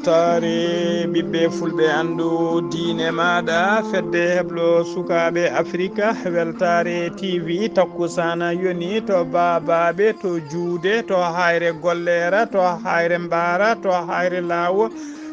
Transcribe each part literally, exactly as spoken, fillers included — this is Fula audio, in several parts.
Weltaare ɓiɓɓe fulɓe anndu diine maaɗa, fedde heblo sukaaɓe Afrika, Weltaare T V, takkusaana yoni to baabaaɓe, to juude, to hayre golleera, to hayre mbaara, to hayre laawo,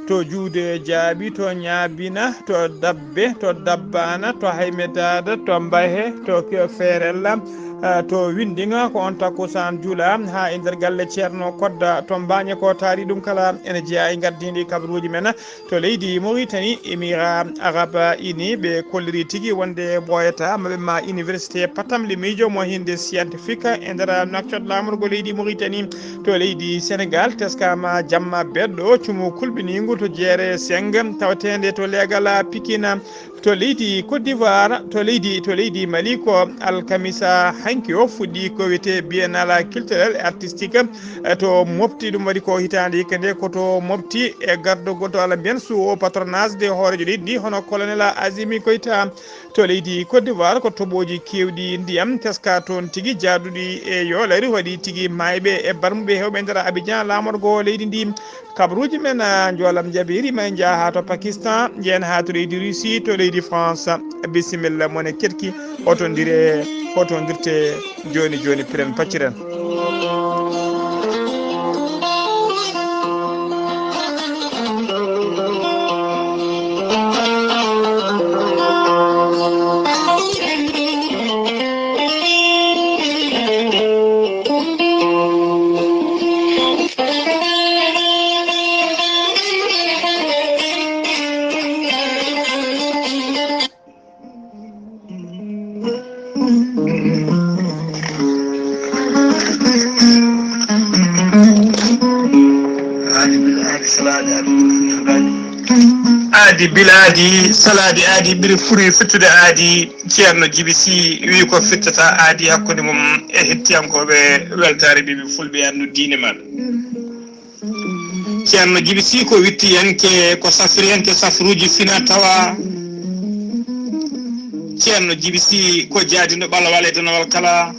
to juude jaaɓi, to ñaabina, to dabbe, to dabbaana, to haymetaada, to mbahe, to ke-, feerella, ah, to windiŋa, ko on takkusaan jula haa e nder galle Ceerno Kodda to Mbaañe ko taari ɗum kala ene jeyaa e ngardiiɗi kabaruuji men. To leydi Mauritanie, Émirats Arabes Unis, ɓe kolliri tigi wonde ɓooyata maɓɓe ma université Patam le Mijo mo hinde scientifique e nder Nouakchott laamorgo leydi Mauritanie. To leydi Sénégal, teskama jamma beɗɗo cumu kulɓiniigu to jeere Seng, tawateende to leegal Pikine. To leydi Côte d'Ivoire, to leydi, to leydi Mali ko alkamisa hanki o fuɗɗi ko wiyetee Biennale culturel et artistique, eh, to Mopti. Ɗum waɗi ko hitaande hikka nde ko to Mopti e gardogol to Allah mbiyen sous o patronage de hooreejo leydi ndi hono colonel Azimi Goïta. To leydi Côte d'Ivoire ko toɓooji keewɗi ndiyam teska toon tigi jaaduɗi e yoolari waɗi tigi maayɓe e barmuɓe heewɓe nder Abidjan laamorgo leydi ndi. Kabaruuji men, ah, njoolam jaɓiriima, en njaha haa to Pakistan, njehen haa to leydi Russie, to leydi France. Bisimilla, mone ketki, hotondire, hotondirte jooni jooni, piren pacciren. Aadi bilaadi, salaade aadi, ɓuri furi fittude aadi. Ceerno Jibi Si wi ko fittata aadi hakkunde mum e hettiyankooɓe Weltaare Ɓiɓɓe Fulɓe, anndu diine maɓɓe. Ceerno Jibi Si ko wittiyanke, ko safriyanke safruuji fina tawa. Ceerno Jibi Si ko jaadinɗo ɓalawal e danawal kala.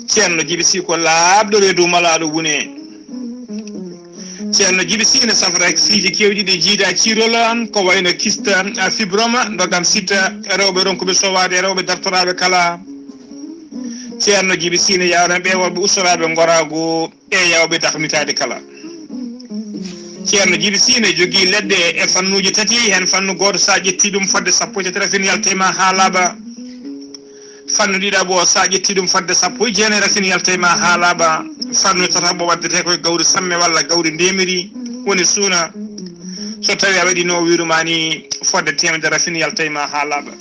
Ceerno Jibi Si ko laaɓɗo reedu malaaɗo wune. Ceerno Jibi Si ne safra siiji keewɗi ɗi jiida ciirol, ko wayno kista, fibroma, ndogam sita, rewɓe ronkuɓe sowaade, rewɓe dartoraaɓe kala. Ceerno Jibi Si ne yawna ɓe worɓe ustoraaɓe ngoraagu e yawɓe dahnitaade kala. Ceerno Jibi Si ne jogii leɗɗe e fannuuji tati, heen fannu gooto, so a ƴettii ɗum, fodde sappo e tati rafin yalta e ma haa laaɓa. Fannu ɗiɗaɓo, so a ƴettii ɗum, fodde sappo e jeenayi rafin yalta e ma haa laaɓa. Fannu tataɓo waddetee ko e gawri samme walla gawri ndemiri, woni suuna. So tawii a waɗii no o wiiru ma ni, fodde teemedere rafin yalta e ma haa laaɓa.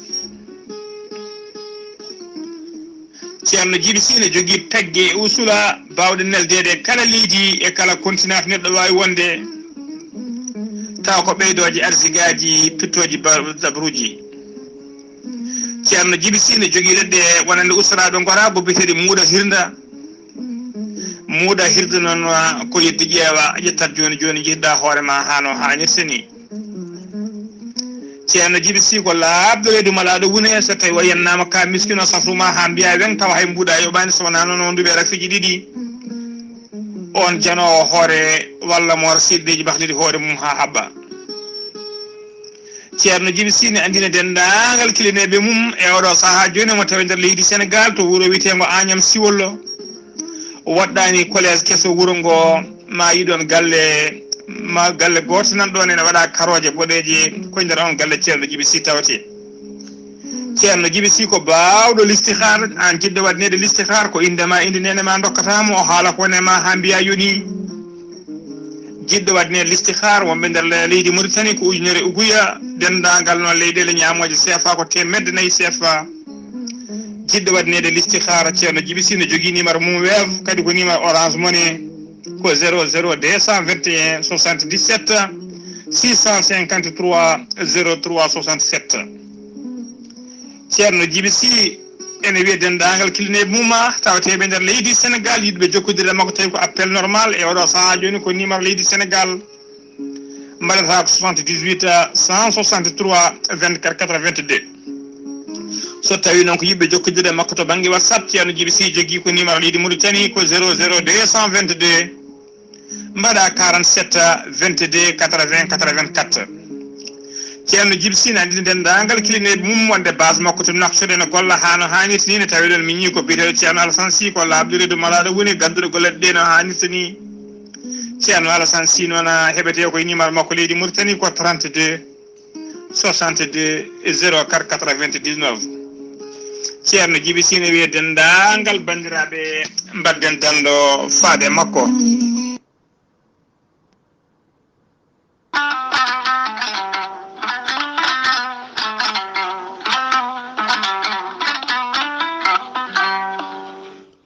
Ceerno Jibi Si ne jogii pegge e usula baawɗe neldeede e kala leydi e kala kontinent neɗɗo waawi wonde, tawa ko ɓeydooje arsigaaji, pittooji ba-, dabruuji. Ceerno Jibi Si ne jogii leɗɗe wonande ustoraaɓe ngoraagu biyeteeɗi muuɗa hirnda. Muuɗa hirnda noon ko yeddi ƴeewa, ƴettat jooni jooni, njihda hoore ma haa no haanirta ni. Ceerno Jibi Si ko laaɓɗo reedu malaaɗo wune, so tawi o yennaama ka miskino safru ma haa mbiya weŋ, tawa hay mbuuɗa yoɓaani, so wonaa noon o nduɓe rafiiji ɗiɗi. On janoowo hoore walla mo wara siɗɗeeji bahliti hoore mum haa haɓɓa. Ceerno Jibi Si ne anndina denndaangal kilineeɓe mum e oɗo sahaa jooni mo tawi nder leydi Senegaal to wuro wiyeteengo Agnam Siwolo. Waɗɗaani kolees keso wuro ngo, ma yiɗon galle, ma galle gooto nan ɗoon ene waɗa karooje boɗeeje, ko e nder on galle Ceerno Jibi Si tawetee. Ceerno Jibi Si ko baawɗo listihaar, aan jiɗɗo waɗneede listihaar, ko innde ma, innde neene ma ndokkata mo, o haala ko woni e ma haa mbiya yoni. Jiɗɗo waɗneede listihaar, wonɓe nder le-, leydi Mauritanie ko ujunere uguya, denndaangal noon leyɗeele ñaamooje C F A ko teemedde nayi C F A. Jiɗɗo waɗneede listihaara, Ceerno Jibi Si ne jogii numéro mum Wave, kadi ko numéro Orange Money, ko zéro zéro deux cent vingt et un soixante-dix-sept six cent cinquante-trois zéro trois soixante-sept. Ceerno Jibi Si ene wiya denndaangal kilineeɓe mum, tawateeɓe nder leydi Senegaal, yiɗɓe jokkondirde e makko, tawi ko appel normal e oɗo sahaa jooni, ko numéro leydi Senegaal. Mbaɗata ko soixante-dix-huit cent soixante-trois vingt-quatre quatre-vingt-deux. So tawii noon ko yiɗɓe jokkondirde e makko to bannge WhatsApp, Ceerno Jibi Si jogii ko numéro leydi Mauritanie ko zéro zéro deux cent vingt-deux Mbaɗa quarante-sept vingt-deux quatre-vingts quatre-vingt-quatre. Ceerno Jibi Sy ina anndina denndaangal kilineeɓe mum wonde base makko to Nouakchott ene golla haa no haanirta ni, ne tawi ɗon miñi ko biyeteeɗo Ceerno Alassane Sy, ko laaɓɗo reedu malaaɗo woni, gannduɗo golle ɗe no haanirta ni. Ceerno Alassane Sy noon, a, heɓetee koye numéro makko leydi Mauritanie ko trente-deux soixante-deux zéro quatre quatre-vingt-dix-neuf. Ceerno Jibi Sy ne wiya denndaangal banndiraaɓe, mbaɗden danndo faade makko.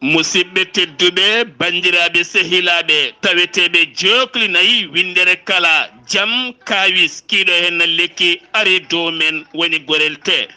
Musidɓe tedduɓe, banndiraaɓe, sehilaaɓe, taweteeɓe jookli nayi winndere kala, jam, kaawis, kiiɗo heen na lekki, ari dow men, woni Gorel Tee.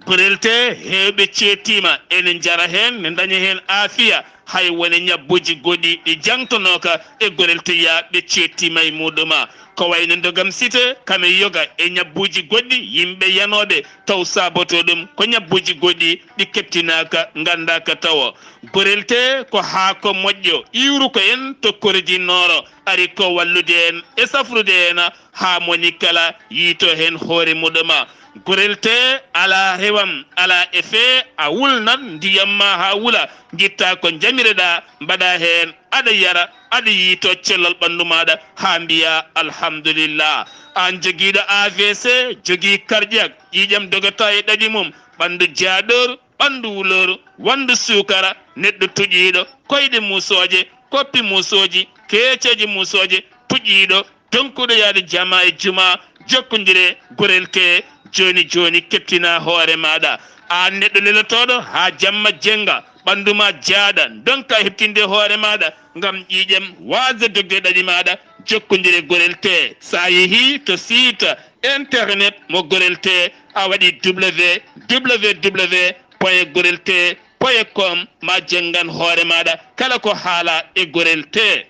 Gorel Tee, heewɓe ceetiima, ene njara heen, ne ndaña heen aafiya, hay wone ñabbuuji goɗɗi ɗi jangtonooka e Gorel Tee, ɓe ceetiima e muɗuma. Ko wayno ndogam site, kame yoga e ñabbuuji goɗɗi, yimɓe yanooɓe taw saabotoo ɗum ko ñabbuuji goɗɗi ɗi keɓtinaaka, nganndaaka tawo. Gorel Tee ko haako moƴƴo, iwruko en to Kordi Nooro, ari ko wallude en e safrude en haa moni kala yiito heen hoore muɗuma. Gorel Tee alaa rewam, alaa effet, a wulnan ndiyam ma haa wula, ngitta ko njamireɗaa, mbaɗa heen, aɗa yara, aɗa yiito cellal ɓanndu maaɗa haa mbiya alhamdulillah. Aan jogiiɗo A V C, jogii cardiaque, ƴiiƴam dogata e ɗaɗi mum, ɓanndu jaaɗooru, ɓanndu wulooru, wanndu suukara, neɗɗo tuƴiiɗo, koyɗe muusooje, koppi muusooji, keeceeje muusooje, tuƴiiɗo, tonkuɗo yaade jama e juma, jokkondire Gorel Tee jooni jooni, keɓtina hoore maaɗa. Aan neɗɗo lelotooɗo haa jamma jennga, ɓanndu ma jaaɗa, ndonka heɓtinde hoore maaɗa ngam ƴiiƴam waasde dogde ɗaɗi maaɗa, jokkondire Gorel Tee. So a yehii to site internet mo Gorel Tee, a waɗi W W W point gorel tee point com, ma jenngan hoore maaɗa kala ko haala e Gorel Tee.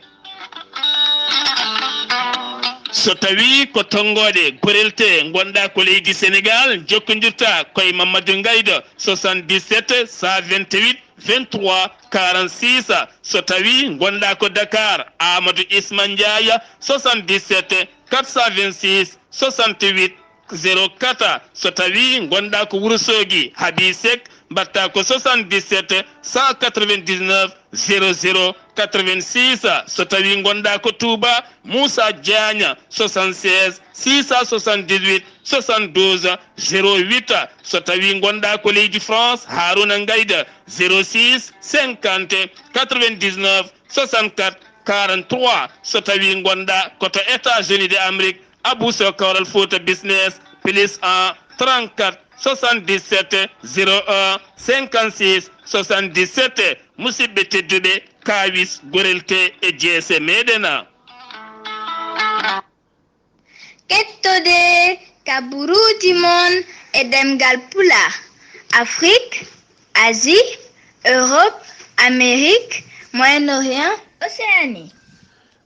So tawii ko tonngoode Gorel Tee ngonɗaa ko leydi Senegaal, jokkondirta koye Mamadou Ngaydo, soixante-dix-sept cent vingt-huit vingt-trois quarante-six. So tawii ngonɗaa ko Dakar, Amadou Isma Ndiaye, soixante-dix-sept quatre cent vingt-six soixante-huit zéro quatre. So tawii ngonɗaa ko Wuro Soogi, Habi Seck, mbaɗta ko soixante-dix-sept cent quatre-vingt-dix-neuf zéro zéro quatre-vingt-six. So tawii ngonɗaa ko Touba, Moussa Diagne, soixante-seize six cent soixante-dix-huit soixante-douze zéro huit. So tawii ngonɗaa ko leydi France, Harouna Ngayda, zéro six cinquante quatre-vingt-dix-neuf soixante-quatre quarante-trois. So tawii ngonɗaa ko to États-Unis de Amérique, Abou Sow, Kawral Fouta Business, plus un trente-quatre soixante-dix-sept zéro un cinquante-six soixante-dix-sept. Musidɓe tedduɓe, kaawis Gorel Tee e jeese meɗen. Kettode kaburuuji mon e ɗemngal Pulaar, Afrik, Asie, Europe, Amérique, Moyen-Orient, Océanie.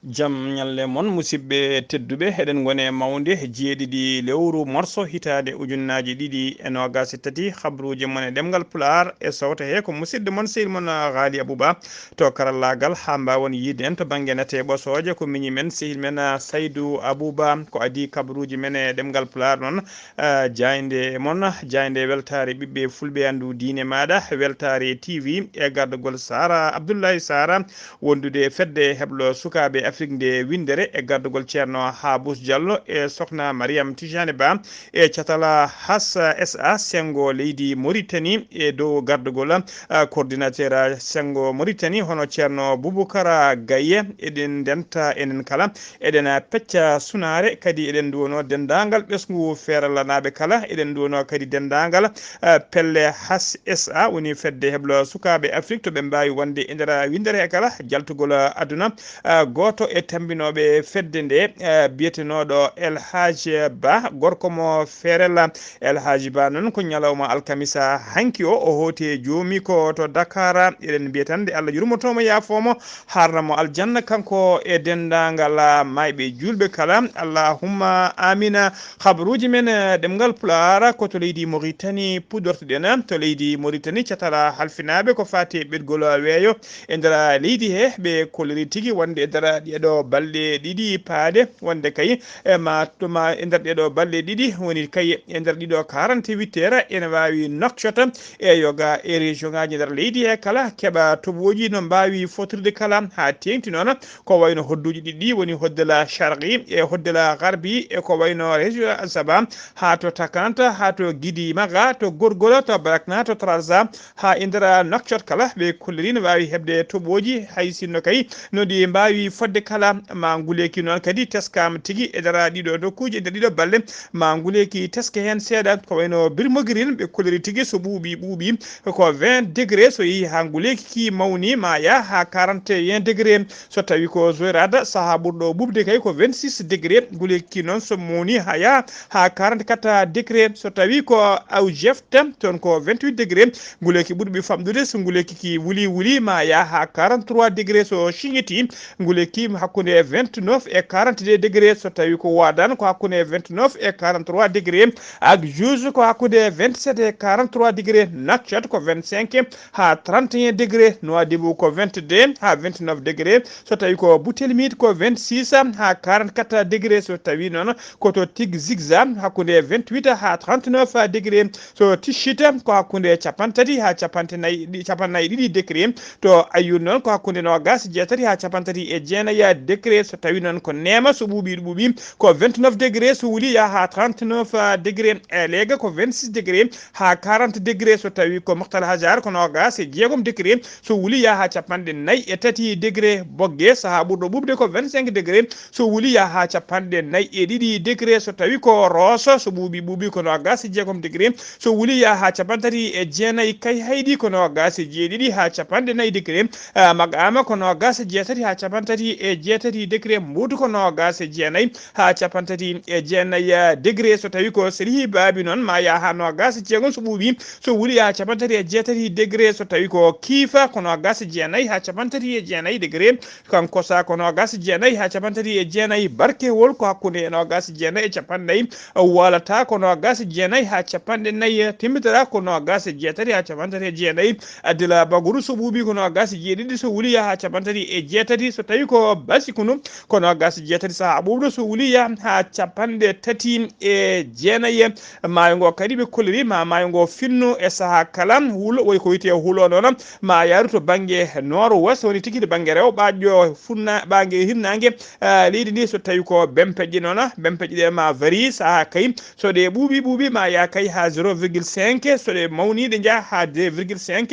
Jam ñalle mon, musidɓe tedduɓe. Eɗen ngoni e mawnde jeeɗiɗi lewru morso hitaande ujunnaaji ɗiɗi e noogaas e tati. Habruuji mon e ɗemngal Pulaar e sowto he ko musidɗo mon, sehil mon, Haali Abuba. To karallaagal, haa mbaawon yiide en to bannge nate ɓosooje, ko miñi men, sehil men, ah, Saydu Abuba. Ko adii kabaruuji men e ɗemngal Pulaar noon, ah, jaaynde mon, jaaynde weltaare ɓiɓɓe fulɓe, anndu diine maaɗa, weltaare T V e gardagol Sara Abdullahi Sara, wondude e fedde heblo sukaaɓe Afrik nde winndere e gardagol Ceerno Habus Diallo e Sokhna Mariam Tijani Ba, e catala H S A, senngo leydi Mauritanie, e dow gardagol, ah, coordinateur senngo Mauritanie, hono Ceerno Boubacara Gaye. Eɗen ndenta enen kala, eɗen pecca sunaare, kadi eɗen nduwano denndaangal ɓesngu Feeralanaaɓe kala, eɗen nduwano kadi denndaangal, ah, pelle H S A, woni fedde heblo sukaaɓe Afrik, to ɓe mbaawi wonde e nder winndere he kala jaltugol aduna. Ah, gooto e tammbinooɓe fedde nde, ah, biyetenooɗo El Hadj Ba, gorko mo Feerela. El Hadj Ba noon, ko ñalawma alkamisa hanki o, o hooti e joomi ko to Dakar. Eɗen mbiya tan, nde Allah yurmoto mo, yaafo mo, haarna mo aljanna, kanko e denndaangal, ah, maayɓe juulɓe kala. Allahumma amina. Habaruuji men, eh, ɗemngal Pulaar ko to leydi Mauritanie puɗɗortoɗen. To leydi Mauritanie, catala halfinaaɓe ko faati e ɓetgol weeyo e nder leydi he, ɓe kolliri tigi wonde e nder Ɗeɗo balɗe ɗiɗi paade wonde kay e ma tuma e nder ɗeɗo balɗe ɗiɗi woni kay e nder ɗiɗo quarante-huit heures ene wawi nokcota e yoga e région ngaji nder leydi he kala keɓa toɓoji no mbawi fotirde kala ha tengti noon. Ko wayno hodduji ɗiɗi woni hoddela sharqi e hoddela garbi e ko wayno région Asaba ha to Takanta ha to Gidi Maga to Gorgola to Barakna to Trarza ha indira nokcot kala ɓe kolliri no wawi heɓde toɓoji hay sinno kay no ɗi mbawi fodde kala. Ma nguleki noon kadi teskama tigi e nder ɗiɗo nokkuji e nder ɗiɗo balle ma nguleki teske hen seeɗa ko wayno birmogirin ɓe kolliri tigi so ɓuuɓi ɓuuɓi ko vingt degré so yeehi ha nguleki ki mawni ma ya ha quarante et un degré. So tawi ko joyrada saaha ɓurɗo ɓuuɓde kay ko vingt-six degré nguleki ki noon so mawni ha ya ha quarante-quatre degré. So tawi ko aw jefta toon ko vingt-huit degré. Nguleki ɓurɓi famɗude so nguleki ki wuli wuli ma ya ha quarante-trois degré so siñiti. Nguleki hakkunde vingt-neuf e quarante-deux degré. So tawi ko wadan ko hakkunde vingt-neuf e quarante-trois degré. Ak juge ko hakkunde vingt-sept e quarante-trois degré. Nakcat ko vingt-cinq ha trente et un degré. Noadibu ko vingt-deux ha vingt-neuf degré. So tawi ko Butelmit ko vingt-six ha quarante-quatre degré. So tawi noon ko to Tig Zigza hakkunde vingt-huit ha trente-neuf degré. So Tichit ko hakkunde capantati ha capante nayi ɗi- capannayyi ɗiɗi degré. To Ayun noon ko hakkunde nogas jeetati ha capantati e jeenayi degré. So tawi noon ko Neema so ɓuuɓi ɓuuɓi ko vingt-neuf degré. So wuli ya ha trente-neuf degré. E Leega ko vingt-six degré ha quarante degré. So tawi ko Moktal Hajar ko nogas e jeegom degré. So wuli ya ha capanɗe nayi e tati degré. Bogge saaha ɓurɗo ɓuuɓde ko vingt-cinq degré. So wuli ya ha capanɗe nayi e ɗiɗi degré. So tawi ko Rooso so ɓuuɓi ɓuuɓi ko nogas e jeegom degré. So wuli ya ha capantati e jeenayi. Kay hayɗi ko nogas e jeeɗiɗi ha capanɗe nayi degré. Ah, Magama ko nogas e jeetati ha capantati e jeetati degré. Mbuutu ko nogas e jeenayi ha capantati e jeenayi degré. So tawi ko Selihi Baabi noon ma ya ha nogas e jeegom so ɓuuɓi. So wuli ya ha capantati e jeetati degré. So tawi ko Kiifa ko nogas e jeenayi ha capantati e jeenayi degré. Kanko sa ko nogas e jeenayi ha capantati e jeenayi. Barkewol ko hakkunde nogas e jeenayi e capannayyi. Walata ko nogas e jeenayi ha capanɗe nayi. Timmitara ko nogas e jeetati ha capantati e jeenayi. Adila Baguru so ɓuuɓi ko nogas e jeeɗiɗi. So wuli ya ha capantati e jeetati. So tawi ko Basikunu ko nogas e jeetati saaha ɓuuɓɗo. So wuli ya ha capanɗe tati e jeenayi. Maayo ngo kadi ɓe kolliri ma maayo ngo finnu e saaha kala. Huulo woy ko wiyete huulo noon ma yaaru to bannge nord-ouest woni tigi to bannge rewo ɓaaƴƴo funna ɓaange hirnaange. Ah, leydi ndi so tawi ko bempeƴƴe noon bempeƴƴe ɗe ma vari saaha kay so ɗe ɓuuɓi ɓuuɓi ma ya kay ha zéro virgule cinq. So ɗe mawni ɗe njaha ha deux virgule cinq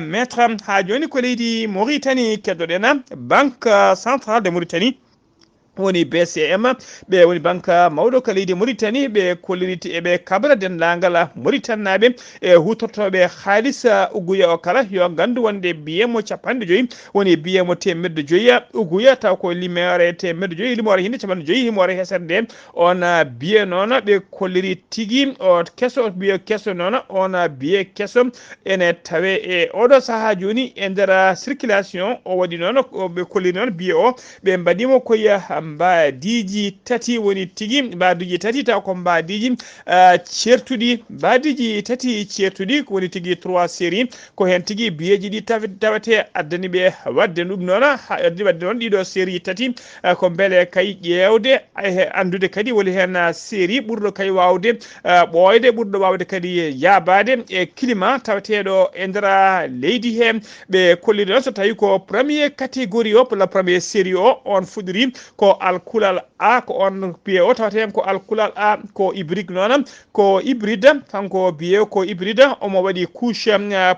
mètre. Ha joni ko leydi Mauritanie keddoɗen. Banque Centrale de Mauritanie woni B C M. Ɓe woni banque mawɗo ka leydi Mauritanie. Ɓe kolliriti eɓe kabra denndaangal Mauritannaaɓe e hutortooɓe haalis uguya o kala yo nganndu wonde biye mo capanɗe joyi woni biye mo teemedde joyi uguya taw ko limoore teemedde joyi limoore hinde capanɗe joyi limoore hesere nde. On biye noon ɓe kolliri tigi o keso biye keso noon on biye keso ene tawe e oɗo saha joni e nder circulation o waɗi noon ɓe kolliri noon biye o ɓe mbaɗimo koye mbaadiji tati woni tigi mbaadiji tati taw ko mbaadiji certuɗi mbaadiji tati certuɗi woni tigi trois série ko heen tigi biyeeji ɗi tawete addani ɓe waɗde ɗum noon addani waɗde noon ɗiɗo série tati ko mbele kay ƴeewde anndude kadi woni heen série ɓurɗo kay waawde ɓooyde ɓurɗo waawde kadi yaabaade e climat taweteeɗo e nder leydi hee. Ɓe kolliri noon so tawi ko premier catégorie o la premier série o on fuɗɗori ko alkulal a ko on piye o tawata heen ko alkulal a ko hybride noon ko hybride kanko biye ko hybride omo waɗi couche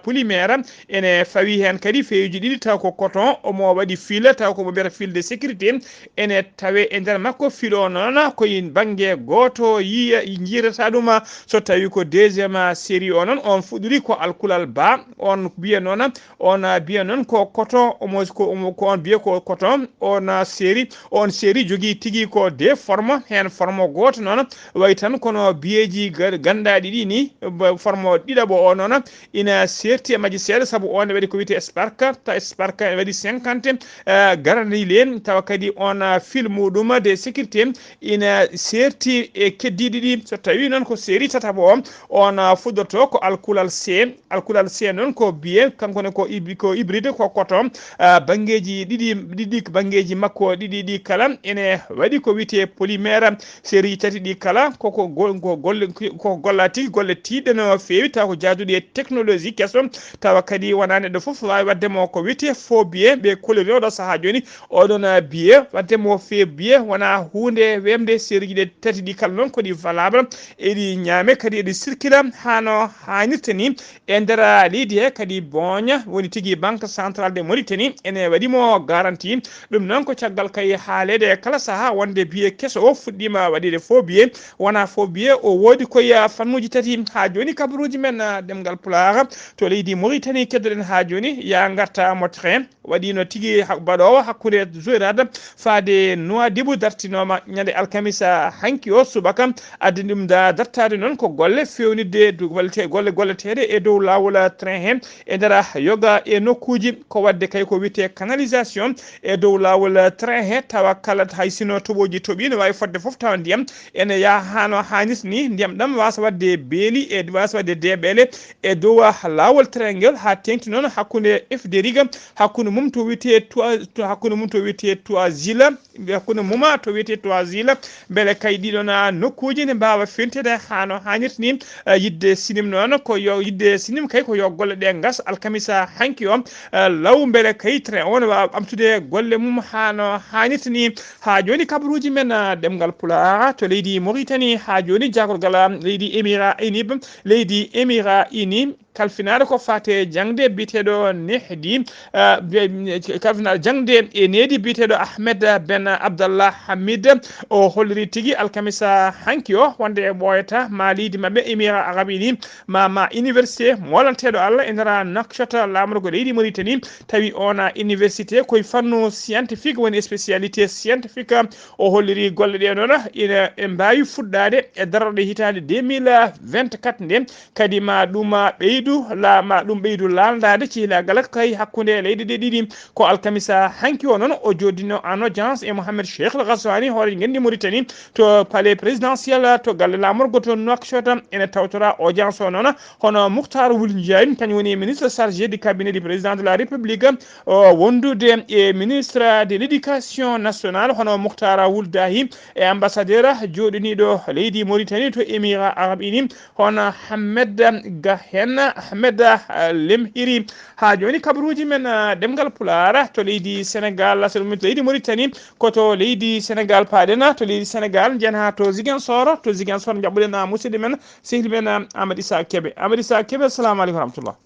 polymère ene fawi heen kadi feyuji ɗiɗi taw ko coton omo waɗi fil taw ko mo mbiyata fil de sécurité ene tawe e nder makko fil o noon koye bannge gooto yiya jiirata ɗum so tawi ko deuxième série o noon on fuɗɗori ko alkulal ba on biye noon on biye noon ko coton omo ko on biye ko coton on série on Eri jogii tigi ko de forme, heen forme gooto noon, wayi tan kono biyeeji ga-, ganndaa ɗiɗi ni, ba-, forme ɗiɗaɓo o noon ina seerti e majji seeɗa, sabu o ne waɗi ko wiyetee Spark, ta Spark ene waɗi cinquante, eh, garani leen, tawa kadi on, ah, fil muɗum de sécurité ina seerti e keddiiɗi ɗi. So tawii noon ko série tataɓo o, on, ah, fuɗɗoto ko alkulal C, alkulal C noon ko biye, kanko ne ko ib-, ko hybride, ko coton. Ah, banngeeji ɗiɗi, ɗiɗi, banngeeji makko ɗiɗi ɗi kala ene waɗi ko wiyetee polymère. Série tati ɗi kala koko gol-, ko golle, ko golla tigi golle tiiɗɗe no feewi, tawa ko jaaduɗi e technologie keso, tawa kadi wonaa neɗɗo fof waawi waɗde mo ko wiyetee faux billet, ɓe kolori oɗo sahaa jooni. Oɗon, ah, billet, waɗde mo faux billet wonaa huunde weemde. Série ji ɗe tati ɗi kala noon ko ɗi valable, eɗi ñaame, kadi eɗi circula haa no haanirta ni. E nder leydi he kadi booña woni tigi Banque Centrale de Mauritanie ene waɗi mo garantie. Ɗum noon ko caggal kay haaleede e kala sahaa wonde billet keso o fuɗɗiima waɗeede faux billet. Wonaa faux billet, o woodi koye fannuuji tati. Haa jooni kabaruuji men, ah, ɗemngal Pulaar to leydi Mauritanie keddoɗen haa jooni, yaa ngarta mo train. Waɗiino tigi ha-, baɗoowo hakkunde Zouérate faade Nouadhibou dartinooma ñande alkamisa hanki o subaka. Addi ɗum da dartaade noon ko golle feewnitde du-, golle, golle golleteeɗe e dow laawol train he e nder yoga e nokkuuji. Ko waɗde kay ko wiyetee canalisation e dow laawol train he, tawa kala hay sino toɓooji toɓii, no waawi fodde fof tawa ndiyam ene yaha haa no haanirta ni. Ndiyam ɗam waasa waɗde beeli e waasa waɗde deeɓeele e dow laawol train ngel, haa teeŋti noon hakkunde F D R I ga, hakkunde mum to wiyetee Trois, to hakkunde mum to wiyetee Trois Îles, hakkunde mum to wiyetee Trois Îles, mbele kay ɗiɗon, ah, nokkuuji ne mbaawa fewteede haa no haanirta ni. Ah, yiɗde sinim noon ko yo, yiɗde sinim kay ko yo golle ɗe ngas alkamisa hanki o, ah, law, mbele kay train o ne waawa ɓamtude golle mum haa no haanirta ni. Haa jooni kabaruuji men, ah, ɗemngal Pulaar to leydi Mauritanie, haa jooni jaagorgal, ah, leydi Émirats Unis, leydi Émirats Unis, kalfinaare ko faati e jaŋde biyeteeɗo Nehdi, ah, be-, kalfinaare jaŋde e nehdi biyeteeɗo Ahmed Ben Abdallah Hamid. O holliri tigi alkamisa hanki o wonde ɓooyata maa leydi maɓɓe Émirats Arabes Unis, ma, ma université moolanteeɗo Allah e nder Nouakchott, laamorgo leydi Mauritanie, tawi oon université ko e fannu scientifique woni spécialité scientifique. O holliri golle ɗe noon ina, e mbaawi fuɗɗaade e darorɗe hitaande deux mille vingt-quatre nde. Kadi ma ɗum ɓeydu la-, ma ɗum ɓeydu laalndaade cehilaagal kay hakkunde leyɗe ɗe ɗiɗi. Ko alkamisa hanki o noon o jooɗiino en audience e Mohamed Cheikh El Ghazouani, hooreejo ngenndi Mauritanie, to palais présidentiel, to galle laamorgo to Nouakchott. Ene tawtora audience o noon hono Moukhtar Wul Ndiaye, kañum woni ministre chargé du cabinet du président de la République, o wondude e ministre de l'éducation nationale, hono Moukhtar Wul Dahi, e ambassadeur jooɗiniiɗo leydi Mauritanie to Émirats Arabes Unis, hono Ahmed Gahen, Ahmed, eh, Lemhiri. Haa jooni kabaruuji men, eh, ɗemngal Pulaar to leydi Sénégal, so ɗum to leydi Mauritanie, ko to leydi Sénégal paaɗen, to leydi Sénégal njeyen haa to Ziguinchor, to Ziguinchor njaɓɓuɗen, ah, musidɗo men, sehil men, ah, Amadou Issa Kébé. Amadou Issa Kébé, assalamu aleykum wa rahmatullah.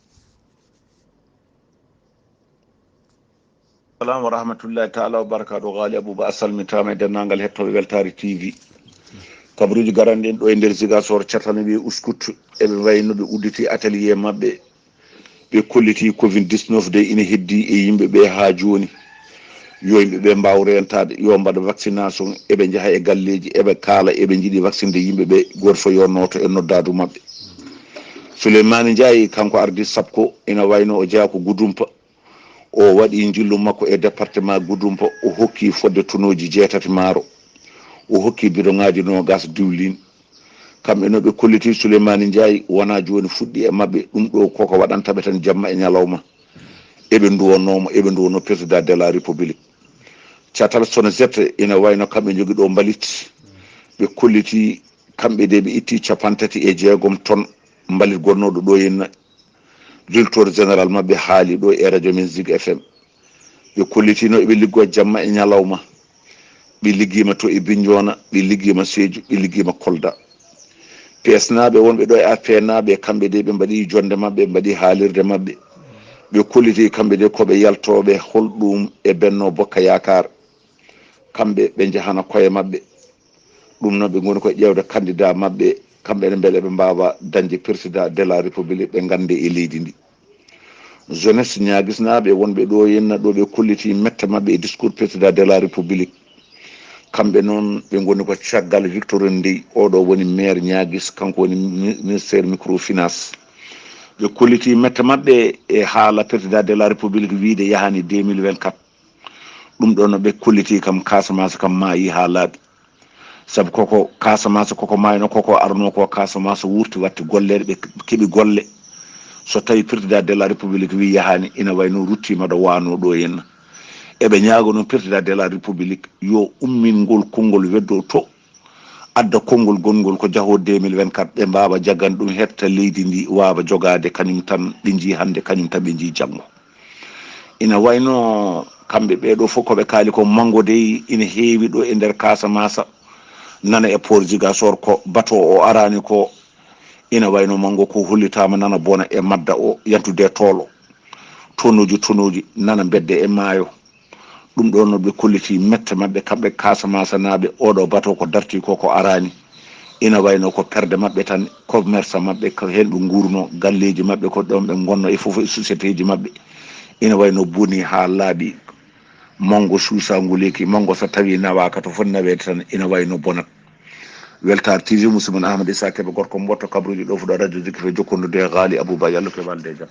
Salam wa rahmatullahi taala wa barakatuh. Ghali Abouba, a salmitaama e denndaangal hettooɓe Weltaare T V. Kabaruuji garanɗi en ɗo e nder Ziguinchor, catana ɓe uskut, eɓe mbayi no ɓe udditi atelier maɓɓe. Ɓe kolliti covid dix-neuf de ina heddi e yimɓe ɓe haa jooni. Yo yimɓe ɓe mbaaw reentaade, yo mbaɗa vaccination, eɓe njaha e galleeji, eɓe kaala, eɓe njiɗi vaccinde yimɓe ɓe, gooto fof yo nooto e noddaadu maɓɓe. Souleymani Ndiaye, kanko ardi sappo, ina wayno o jeyaa ko Goudomp. O waɗi njillu makko e département Goudomp, o hokki fodde tonooji jeetati maaro. O hokki bidoŋaaji noogas diwlin. Kamɓe no ɓe kolliti Souleymani Ndiaye, wonaa jooni fuɗɗi e maɓɓe. Ɗum ɗo koko waɗanta ɓe tan jamma e ñalawma. Eɓe nduwonoo mo, eɓe nduwonoo président de la République. Catal Sonazet ina wayno kamɓe njogi ɗo mbalit. Ɓe kolliti kamɓe de ɓe itti capanɗe tati e jeegom ton mbalit gonnooɗo ɗo henna. Directeur général maɓɓe haali ɗo e radio men Zig F M. Ɓe kollitino eɓe liggo jamma e ñalawma. Ɓe liggima to e Bignona, ɓe liggima Sédhiou, ɓe liggima Kolda. P S naaɓe wonɓe ɗo e A P N naaɓe, kamɓe de ɓe mbaɗi jonde maɓɓe, ɓe mbaɗi haalirde maɓɓe. Ɓe kolliti kamɓe de ko ɓe yaltooɓe holɗum e Benno Bokk Yaakaar. Kamɓe ɓe njahana koye maɓɓe. Ɗum noon ɓe ngoni ko ƴeewde candidat maɓɓe, kamɓe ne mbele ɓe mbaawa dañde président de la République, ɓe ngannde e leydi ndi. Jeunesse ñaagisnaaɓe wonɓe ɗo henna ɗo ɓe kolliti mette maɓɓe e discours président de la République. Kamɓe noon, ɓe ngoni ko caggal Victorine Ndeye, oɗo woni maire Niaguis, kanko woni mi-, ministère microfinance. Ɓe kolliti mette maɓɓe e haala président de la République wiide yahani deux mille vingt-quatre. Ɗum ɗo no ɓe kolliti kam, Casamance kam maayi haa laaɓi. Sabu koko Casamance, koko maayno, koko arno ko Casamance wurti watti golleede, ɓe keɓi golle. So tawi président de la République wi yahani, ina wayno ruttima ɗo wano ɗo henna. Eɓe ñaago noon président de la République yo ummin ngol konngol weddo to, adda konngol gonngol ko jaho deux mille vingt-quatre, ɓe mbaawa jaggan ɗum, hetta leydi ndi waawa jogaade kañum tan, ɓe njii hannde, kañum tan ɓe njii janngo. Ina wayno kamɓe ɓee ɗo fof ko ɓe kaali ko, manngo dey ina heewi ɗo e nder Casamance, nana e port Ziguinchor, ko bateau o arani ko, ina wayno manngo ko hollitaama nana bona e madda o, yantude e toolo, tonuuji, tonuuji, nana mbedde e maayo. Ɗum ɗo no ɓe kolliti mette maɓɓe, kamɓe Casamance naaɓe, oɗo bateau ko darti ko, ko arani. Ina wayno ko perde maɓɓe tan, commerce maɓɓe, ko heen ɓe nguurno, galleeji maɓɓe ko ɗoon ɓe ngonno, e fof e sociétéji maɓɓe. Ina wayno boni haa laaɓi, manngo suusa nguleeki, manngo so tawi nawaaka to foti naweede tan, ina wayno bonat. Weltaare T V, musidɗo mon Ahmad Issa Kebe, gorko mboɗo kabruuji ɗo fuɗo radio Zikri to jokkondude e Ghali Abouba, Yallo ke walde e jam.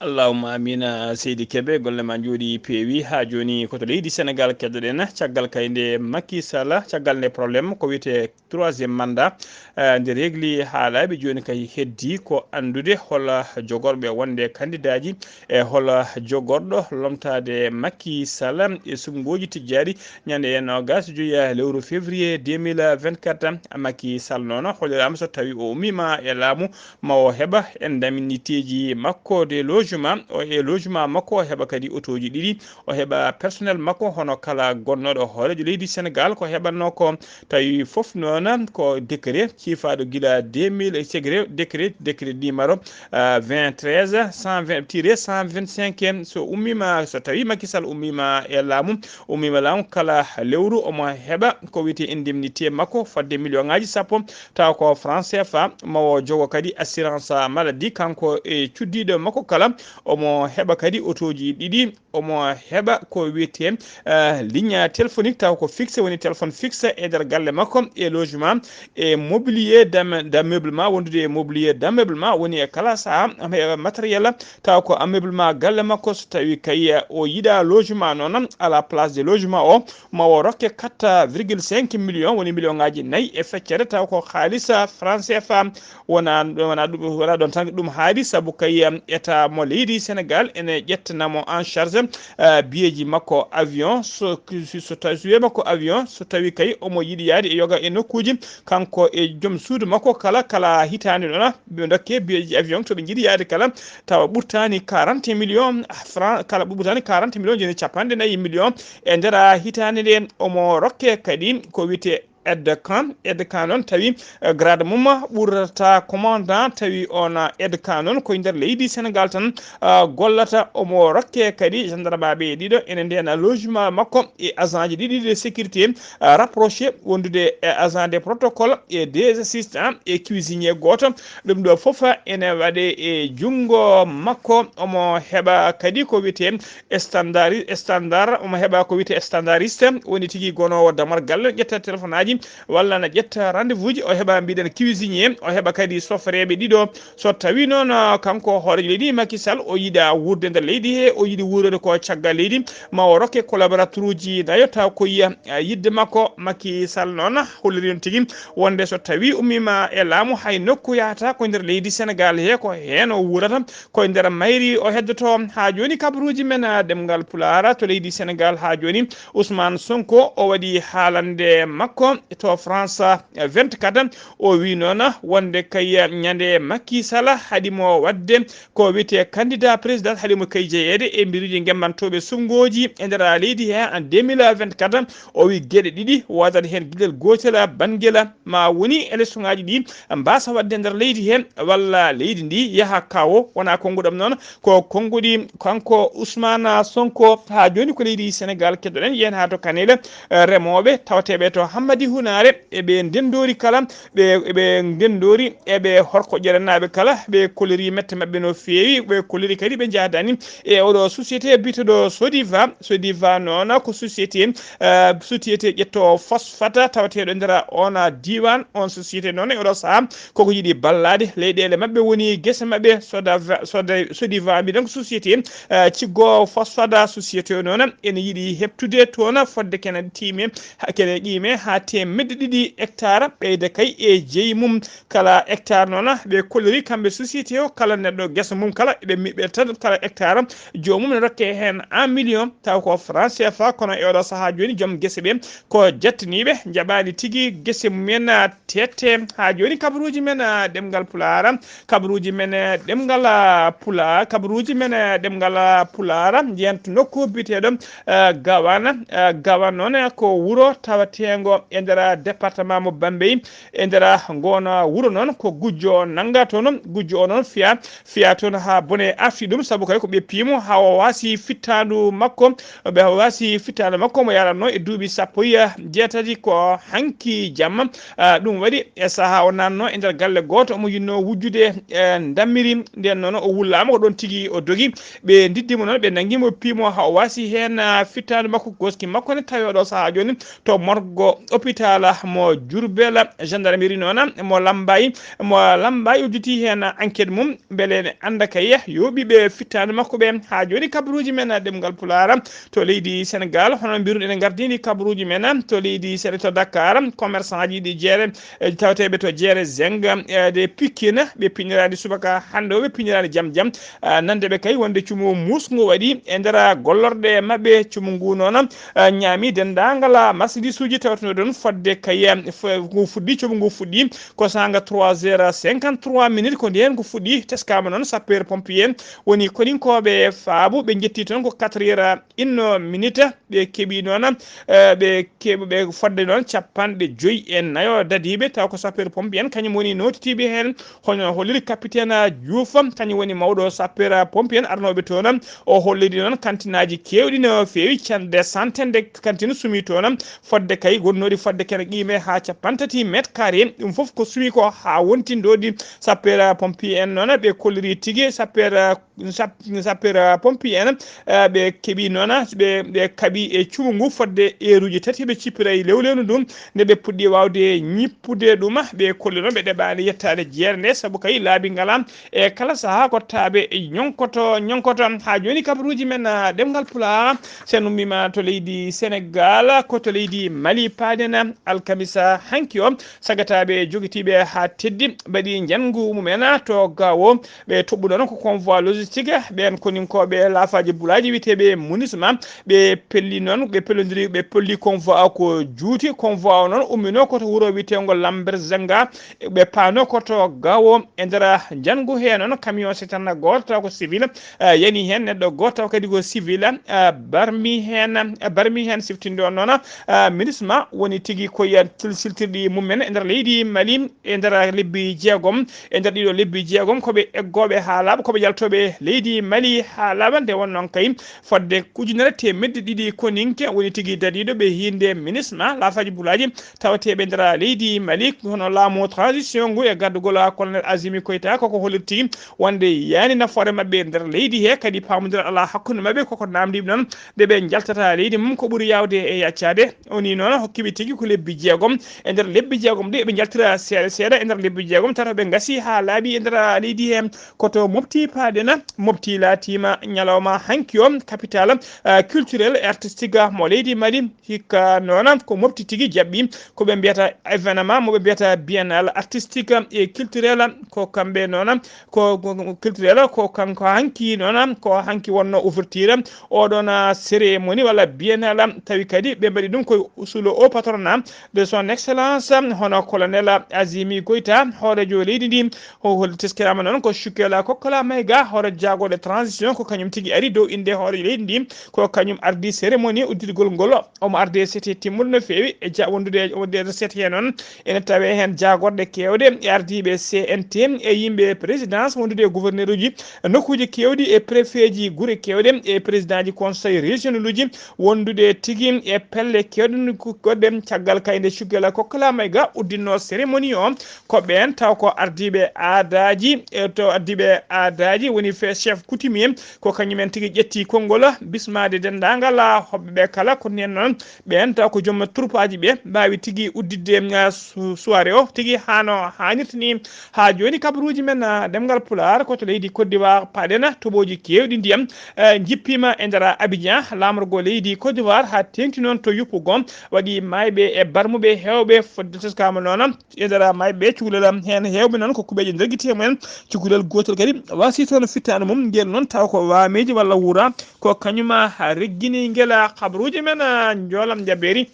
Allahumma amina, seydi Kebe, golle ma njooɗi peewi. Haa jooni ko to leydi Senegal keddoɗen, caggal kay nde Macky Sall, caggal nde problème ko wiyetee troisième mandat, eh, nde regli haa laaɓi, jooni kay heddi ko anndude hol jogorɓe wonde kandidaaji e hol jogorɗo lomtaade Macky Sall e suɓngooji tijjaaɗi ñande e noogas e joyi lewru février deux mille vingt-quatre. Macky Sall noon holliraama so tawi o ummiima e laamu, ma o heɓa indemniteeji makko de logement, o e logement makko, o heɓa kadi otooji ɗiɗi, o heɓa personnel makko, hono kala gonnooɗo hooreejo leydi Senegal ko heɓatnoo ko. Tawi fof noon ko décret ciifaaɗo gila deux mille, décret, décret, décret numéro, euh, vingt treize, cent vingt tiret cent vingt-cinq. So ummiima, so tawi Macky Sall ummiima e laamu, ummiima laamu, kala lewru omo heɓa ko wiyetee indemnité makko fodde million ŋaaji sappo, taw ko franc C F A, ma o jogo kadi assurance maladie, kanko e cuddiiɗo makko kala, omo heɓa kadi otooji ɗiɗi, omo heɓa ko wiyetee, eh, ligne téléphonique, taw ko fixe, woni téléphone fixe e nder galle makko, e logement, e mobilier d'am-, d'ameublement, wondude e mobilier d'ameublement, woni e kala saha omo heɓa matériel, taw ko ameublement galle makko. So tawi kay, eh, o yiɗa logement noon, à la place de logement o, ma o rokke quatre virgule cinq millions, woni million ŋaaji nayi e feccere, taw ko haalisa franc C F A. Wona, wona ɗum, wona ɗon tan ɗum haaɗi, sabu kay, em, état mo leydi Senegal ene ƴettana mo en charge, eh, biyeeji makko avion, so, so, so tawi, so wiyama ko avion, so tawi kay omo yiɗi yaade e yoga e nokkuuji, kanko e joom suudu makko kala, kala hitaande noon, ɓe dokke biyeeji avion to ɓe njiɗi yaade kala, tawa ɓurtaani quarante millions francs, kala ɓurtaani quarante millions, jooni capanɗe nayi millions e nder hitaande nde. Omo rokke kadi ko wiyetee aide de camp. Aide de camp noon tawi, eh, grade mum ɓurata commandant, tawi on, eh, aide de camp noon koye nder leydi Senegal tan, ah, gollata. Omo rokke kadi gendarmeɓe ɗiɗo ene ndena logement makko e agent ji ɗiɗi de sécurité, ah, rapproché, wondude e agent de protocole e deux assistants e cuisinier gooto. Ɗum ɗo fof ene waɗe e junngo makko. Omo heɓa kadi ko wiyetee standard, standard, omo heɓa ko wiyetee standardiste, woni tigi gonoowo damal galle, ƴetta téléphone aji walla na ƴetta rendez-vous ji, o heɓa mbiɗen cuisinier, o heɓa kadi sofreeɓe ɗiɗo. So tawi noon, ah, kanko hooreejo leydi Macky Sall o yiɗa wuurde nder leydi he, o yiɗi wuurede ko caggal leydi, ma o rokke collaborateur uji nayo, taw ko yiya, ah, yidde makko. Macky Sall noon holliri on tigi wonde so tawi ummiima e laamu, hay nokku yahata ko nder leydi Senegal he, ko heen o wuurata, ko e nder mayri o heddoto. Haa jooni kabaruuji men, ah, ɗemngal Pulaar to leydi Senegal haa jooni, Ousmane Sonko o waɗi haalande makko to France vingt-quatre. O wi noon wonde kay ñande Macky Sall haɗi mo waɗde ko wiyetee candidat président, haɗi mo kay jeyeede e mbiruuji gemmantooɓe suɓngooji e nder leydi he en deux mille vingt-quatre. O wi geɗe ɗiɗi, woodat heen geɗel gootel, banngel ma woni élection ŋaaji ɗi mbaasa waɗde nder leydi he, walla leydi ndi yaha kawo. Wona konnguɗam noon, ko konnguɗi kanko Ousmane Sonko. Haa jooni ko leydi Senegal keddoɗen, yehen haa to Kanel, eh, remooɓe tawateeɓe to Hammadi hunaare, eɓe ndenndori kala, ɓe eɓe ndenndori, eɓe horko ƴerenaaɓe kala, ɓe koliri mette maɓɓe no feewi, ɓe koliri kadi ɓe njahdani e oɗo société biteɗo Sodiva. Sodiva noon ko société, eh, société ƴetto phosphate tawateɗo nder on diwan, on société noon e oɗo saha koko yiɗi ballaade leyɗeele maɓɓe woni gese maɓɓe. Soda, Soda, Sodiva mbiɗen ko société, eh, ciggo phosphate. Société o noon ene yiɗi heɓtude toon fodde kene tiime, ha-, kene qiime ha teemedde ɗiɗi hectare, ɓeyda kay e jeyi mum kala hectare noon. Ɓe kolliri kamɓe société o, kala neɗɗo gesa mum kala, ɓe mi-, ɓe tan kala hectare joomum ne rokke heen un million, taw ko franc C F A, kono e oɗo saha jooni joom gese ɓe ko jattaniiɓe, njaɓaani tigi gese mumen, ah, tette. Ha jooni kabaruuji men, ah, ɗemngal Pulaar, kabaruuji men, eh, ɗemngal, ah, Pulaar, kabaruuji men, eh, ɗemngal, ah, Pulaar, njeento nokku biyeteeɗo, eh, Gawan. Eh, Gawan noon, eh, ko wuro tawateengo e nder département mo Bambey. E nder ngoon wuro noon ko gujjo o nannga toon, gujjo o noon fiya, fiya toon haa bone arti ɗum, sabu kay ko ɓe piimo haa o waasi fittaandu makko, ɓe waasi fittaandu makko mo yaranno e duuɓi sappo e jeetati ko hanki jamma. Ah, ɗum waɗi e sahaa o nanno e nder galle gooto, omo yinno wujjude e ndammiri, nden noon o wullaama ko ɗoon tigi o dogi. Ɓe ndiddi mo noon, ɓe nanngi mo, piimo haa o waasi heen, ah, fittaandu makko, goski makko ne tawi oɗo sahaa jooni to morgo hôpital mo Diourbel. Gendarmerie noon mo Lambaye, mo Lambaye udditi heen enquête mum, mbele ne annda kay yo ɓiɓɓe fittaandu makko ɓe. Haa jooni kabaruuji men ɗemngal Pulaar to leydi Sénégal, hono mbiruɗen en ngardini kabaruuji men to leydi Séné to Dakar, commerçant ji ɗi jeere, eh, tawateeɓe to jeere Zeng, eh, de Pikine, ɓe pinniraani subaka hannde o, ɓe pinniraani jam jam. Ah, nande ɓe kay wonde cumu muusngu waɗi e nder gollorɗe maɓɓe. Cumu ngu noon, ah, ñaami denndaangal, ah, marchandise uji tawtuno ɗon fodde kay, ah, f-, ngu fuɗɗi, cumu ngu fuɗɗi ko saanga trois heures cinquante-trois minutes, ko ndeen ngu fuɗɗi. Teskaama noon sapeur pompier en woni koninkooɓe Faabu, ɓe njetti toon ko quatre heures une minute, ɓe keɓi noon, eh, ɓe keɓi ɓe fodde noon capanɗe joyi e nayo dadiiɓe, taw ko sapeur pompier en kañum woni nootitiiɓe heen. Hono holliri capitaine Diouf, kañum woni mawɗo sapeur pompier en arnooɓe toon. O holliri noon kantinaaji keewɗi no feewi, cande centaine de cantine sumi toon, fodde kay gonnooɗi fodde kene qiime haa cappanɗe tati mètre carré. Ɗum fof ko sumi ko haa wonti ndoodi sapeur pompier en noon. Ɓe kolliri tigi sapeur, sap-, sapeur pompier en, eh, ɓe keɓi noon, ɓe, ɓe kaɓi e cumu ngu fodde eeruji tati, ɓe cippira e lewlewnu ndun. Nde ɓe puɗɗi waawde ñippude ɗum, ɓe kolli noon ɓe ɗeɓaani yettaade jeere nde, sabu kay laabi ngala. E kala sahaa ko taaɓe ñonkoto, ñonkoto. Haa jooni kabaruuji men, ah, ɗemngal Pulaar, so en ummiima to leydi Senegaal, ko to leydi Mali paaɗen alkamisa hanki o. Sagataaɓe jogitiiɓe haa teddi mbaɗi njanngu mumen to Gaawo. Ɓe toɓɓuɗo noon ko convoi logistique, ɓeen koninkooɓe laafaaji bulaaji wiyeteeɓe MINUSMA. Ɓe pelli noon, ɓe pellondiri, ɓe pelli convoi o ko juuti. Convoi o noon ummino ko to wuro wiyeteengo Lamberzanga. Ɓe paano ko to Gaawo. E nder njanngu hee noon, camion citerne gooto taw ko civil, eh, yani heen neɗɗo gooto taw kadi ko civil, eh, barmi heen, eh, barmi heen siftinde on noon, eh, MINUSMA woni tigi ko yiyan til-, siltirɗi mum en e nder leydi Mali, e nder lebbi jeegom, e nder ɗiɗo lebbi jeegom ko ɓe eggooɓe haa laaɓa, ko ɓe jaltooɓe leydi Mali haa laaɓa. Nde won noon kay fodde ujunere teemedde ɗiɗi koninke woni tigi dadiiɗo ɓe hiinde MINUSMA, laafaaji bulaaji tawateeɓe nder leydi Mali, hono laamu transition ngu e gardugol colonel Azimi Koita, koko hollirti wonde yani nafoore maɓɓe nder leydi he, kadi paamondiral alaa hakkunde maɓɓe, koko namdiɓe noon nde ɓe njaltata leydi mum ko ɓuri yawde e yaccaade. O ni noon hokkiɓe tigi ko lebbi jeegom. E nder lebbi jeegom ɗi eɓe njaltira seeɗa seeɗa, e nder lebbi jeegom tato ɓe ngasi haa laaɓi e nder leydi he. Ko to Mopti paaɗen, Mopti laatiima ñalawma hanki o capital, eh, culturel et artistique mo leydi Mali. Hikka noon ko Mopti tigi jaɓɓi ko ɓe mbiyata événement, mo ɓe mbiyata biennale artistique et culturel. Ko kamɓe noon, ko, ko, ko culturel, ko kanko hanki noon, ko hanki wonno ouverture oɗon, ah, cérémonie walla biennale. Tawi kadi ɓe mbaɗi ɗum ko sous le haut patronat de son excellence, hono colonel Azimi Goïta, hooreejo leydi ndi. O hol-, teskiraama noon ko Shukela Kokkola Maïga, hooreejo jaagorɗe transition, ko kañum tigi ari dow innde hooreejo leydi ndi, ko kañum ardi cérémonie udditigol ngol. Omo arde sete timmuɗo no feewi e ja-, wondude e, wonde e sete he noon. Ene tawe heen jaagorɗe keewɗe e ardiiɓe C N T e yimɓe présidence, wondude e gouverneur uji nokkuuji keewɗi e préfet ji gure keewɗe e président ji conseil régional uji, wondude tigi e pelle keewɗe goɗɗe. Gal kayde cuggela ko kala may ga uddinno cérémonie o, ko ɓeen taw ko ardiiɓe aadaaji, e to ardiiɓe aadaaji woni fe chef coutumier, ko kañumen tigi ƴetti konngol bismaade denndaangal hoɓɓe ɓe kala. Ko nen noon ɓeen taw ko joom turpaaji ɓe mbaawi tigi udditde, ah, su- soirée o tigi hano haanirta ni. Haa jooni kabaruuji men, ah, ɗemngal Pulaar ko to leydi Côte d'Ivoire paaɗen, toɓooji keewɗi ndiyam, eh, njippiima e nder Abidjan, laamorgo leydi Côte d'Ivoire, haa teeŋti noon to yuppugo, waɗi maayɓe e barmuɓe heewɓe fodde teskaama noon. E nder maayɓe cukalel heen heewɓe noon ko kuɓeeje nder gite mumen. Cukalel gootel kadi wasi toon fittaandu mum, ngel noon taw ko waameeji walla wuura, ko kañum reggini ngel. Kabaruuji men, ah, njoolam jabeeri.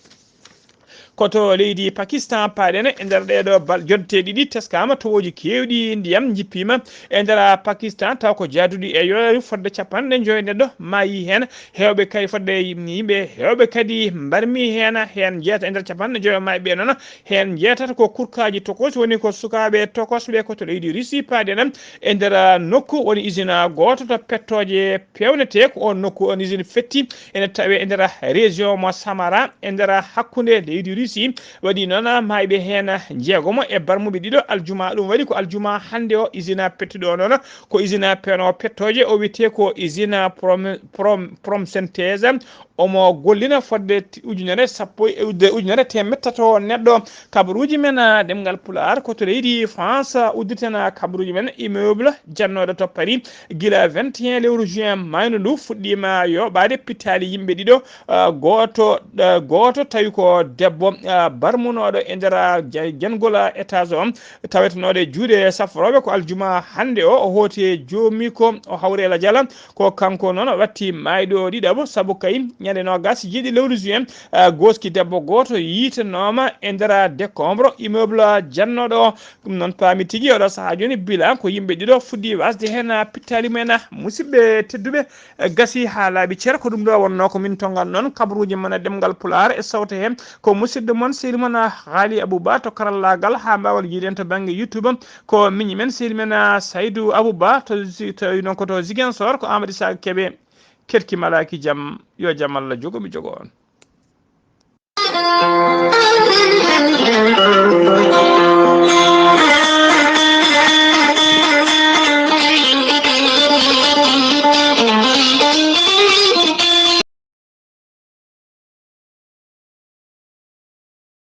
Ko to leydi Pakistan paaɗen e nder ɗeeɗo bal- jonte ɗiɗi, teskaama towooji keewɗi ndiyam njippiima e nder Pakistan, taw ko jaaduɗi e yoori fodde capanɗe joy neɗɗo maayi heen. Heewɓe kadi fodde yimɓe heewɓe kadi mbarmi heen, heen jeeta e nder capanɗe joyo maayɓe noon, heen jeetata ko kurkaaji tokos, woni ko sukaaɓe tokosɓe ko to leydi Russie paaɗen e nder nokku woni usine gooto to pettooje peewnetee. Ko oon nokku oon usine fetti ene tawe e nder région mo Samara e nder hakkunde leydi Russie. Waɗi noon maayɓe heen jeegomo e barmuɓe ɗiɗo aljuma. Ɗum waɗi ko aljuma hannde o usine pettuɗo o noon ko usine peewno pettooje, o wiyetee ko usine prom, prom, prom synthèse. Omo gollina fodde ti- ujunere sappo e udde ujunere teemeɗɗe tato neɗɗo. Kabaruuji men, ah, ɗemngal Pulaar ko to leydi France, ah, udditen, ah, kabaruuji men. Immeuble jannooɗo to Paris gila vingt et un lewru juin maayno ndu fuɗɗiima yooɓaade pittaali yimɓe ɗiɗo, ah, gooto, ah, gooto tawi ko debbo, ah, barmunooɗo e nder, ah, ja- janngol, ah, étage o, tawetenooɗo e juuɗe safrooɓe. Ko aljuma hannde o, o hooti e joomi ko o hawre la jala. Ko kanko noon watti maayɗo ɗiɗaɓo, sabu kay ñande noogas e jeeɗiɗi lewru juin, ah, gooski debbo gooto yiitanooma e nder décombre immeuble jannooɗo o. Ɗum noon paami tigi oɗo sahaa jooni bila ko yimɓe ɗiɗo fuɗɗi wasde heen pittaali mumen. Musidɓe tedduɓe, eh, gasi haa laaɓi cer, ko ɗum ɗo wonnoo ko min tongan noon kabaruuji mon e ɗemngal Pulaar e sawte heen. Ko musidɗo mon sehil mon, ah, Haali Abouba to karallaagal haa mbaawal yiiden to bannge YouTube. Ko miñi men sehil men, ah, Saydou Abouba to Zi- to, non ko to Ziguinchor, ko Amadou Issa Kébé. Kerki malaaki jam, yo jam Allah jogo mi jogo on.